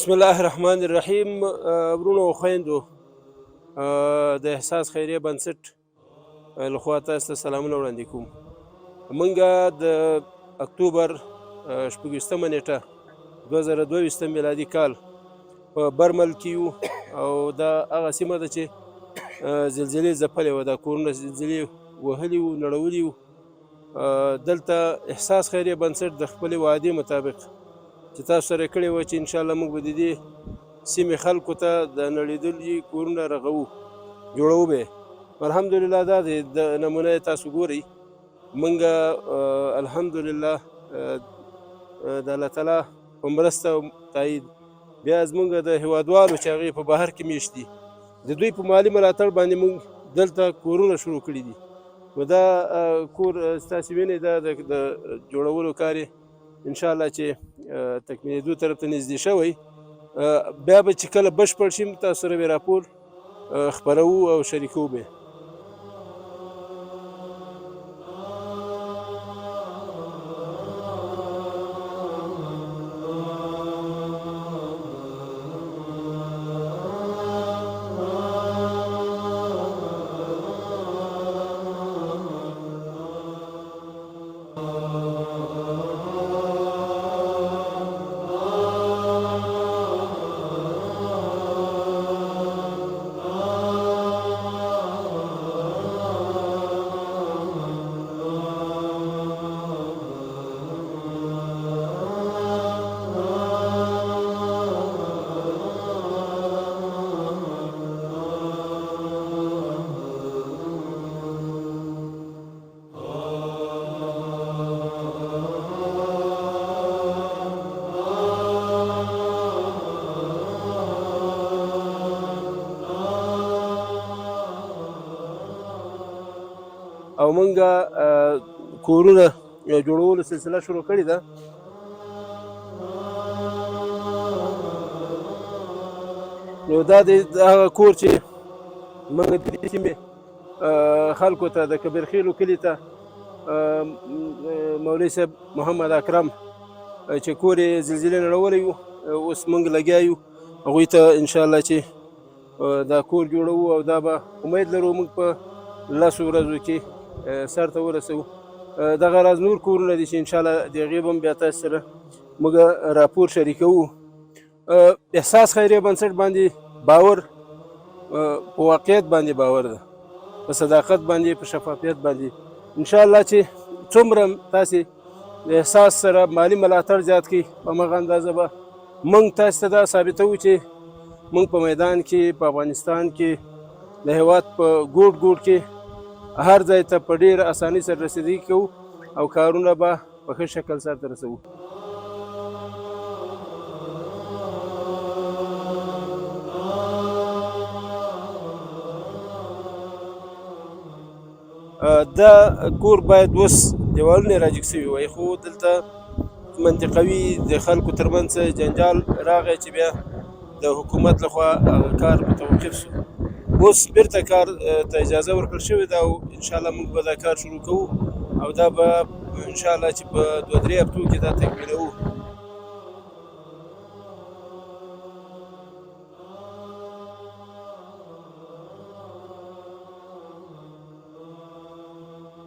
بسم الله الرحمن الرحیم. ورونو او خویندو، د احساس خیریه بنسټ لخوا تاسو ته سلامونه وړاندې کوم. موږ د اکتوبر 26مه نیټه 2022 میلادي کال په برمل کې یو، او دا هغه سیمه ده چې زلزلې ځپلې وه، دا کورونه زلزلې وهلي وو، نړولي وو. دلته احساس خیریه بنسټ د خپلې وعدې مطابق چې تاسو سره کړې وه چې انشاءالله موږ به د دې سیمې خلکو ته د نړېدلي کورونه رغوو، جوړوو به یې. الحمدلله دا دی د نمونه یې تاسو ګورئ. موږ الحمدلله د الله تعالی په مرسته او تایید، بیا زموږ د هیوادوالو چې هغې په بهر کې میشت دي، د دوی په مالي ملاتړ باندې موږ دلته کورونه شروع کړي دي. نو دا کور ستاسې وینئ، دا د جوړولو کار یې انشاءالله چې تکمیلېدو طرف ته نږدې شوی. بیا به چې کله بشپړ شي تاسو سره به راپور خپروو او شریکوو به. او مونږ کورونه جوړولو سلسله شروع کړې ده. نو دا د هغه کور چې موږ د دې سیمې خلکو ته، د کبیرخیلو کلي ته، مولوي صاحب محمد اکرم چې کور یې زلزلې نړولی و، اوس موږ لګیا یو هغوی ته انشاءالله چې دا کور جوړوو، او دا به امید لرو موږ په 10 ورځو کې سر ته ورسوو. دغه راز نور کورونه دي چې انشاءالله د هغې به هم بیا تاسو سره موږ راپور شریکوو. احساس خیریه بنسټ باندې باور په واقعیت باندې باور ده، په صداقت باندې، په شفافیت باندې. انشاءالله چې څومره تاسې د احساس سره مالي ملاتړ زیات کړئ، په هماغه اندازه به موږ تاسې ته دا ثابتوو چې موږ په میدان کې، په افغانستان کې، د هیواد په ګوټ ګوټ کې هر ځای ته په ډېره اسانۍ سره رسیدګي کوو او کارونه به په ښه شکل سر ته رسوو. دا کور باید اوس دیوالونه راجګ سوي وای، خو دلته منطقوي د خلکو ترمنځ جنجال راغی چې بیا د حکومت لخوا هغه کار متوقف شو. اوس بیرته کار ته اجازه ورکړل شوې ده او انشاءالله موږ به دا کار شروع کوو، او دا به انشاءالله چې په 2-3 هفتو کې دا تکمیلوو.